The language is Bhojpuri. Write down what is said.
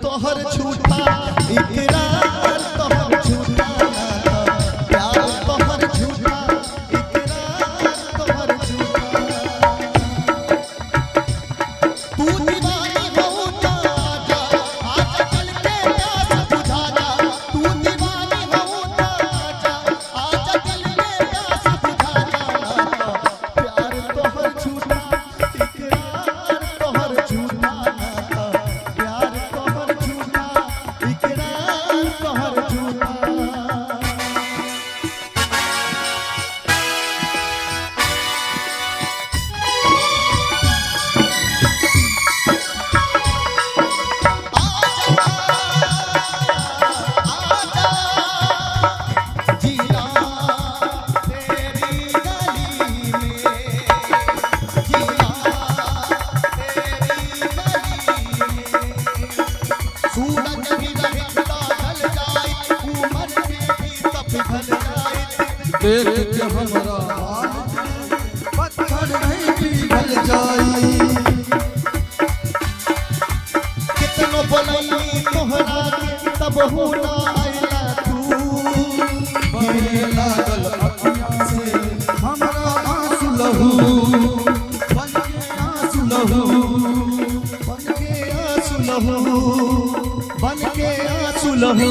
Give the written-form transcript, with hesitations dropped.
तोहर झूठा, इकरार तोहर झूठा, प्यार तोहर झूठा, इकरार तोहर झूठा। तू दीवानी हो तो आजा, आजा चल के प्यास बुझा जा। तू दीवानी हो तो आजा, आजा चल के प्यास बुझा जा। प्यार तोहर झूठा, इकरार तोहर झूठा, प्यार तोहर झूठा, इकरार तोहर झूठा। आजा आजा जीना तेरी गली में, जीना तेरी गली में। सूरज भी रहता ढल जाए, उमर में भी तप ढल जाए। देख के हमरा हाल के पत्थर नहीं पिघल जाई। कितनो बोलैनी तोहरा के तब हो ना आइला तू। बहे लागल अखियाँ से हमरा आंसू लहू, बन के आंसू लहू। बन के आंसू लहू, बन के आंसू लहू।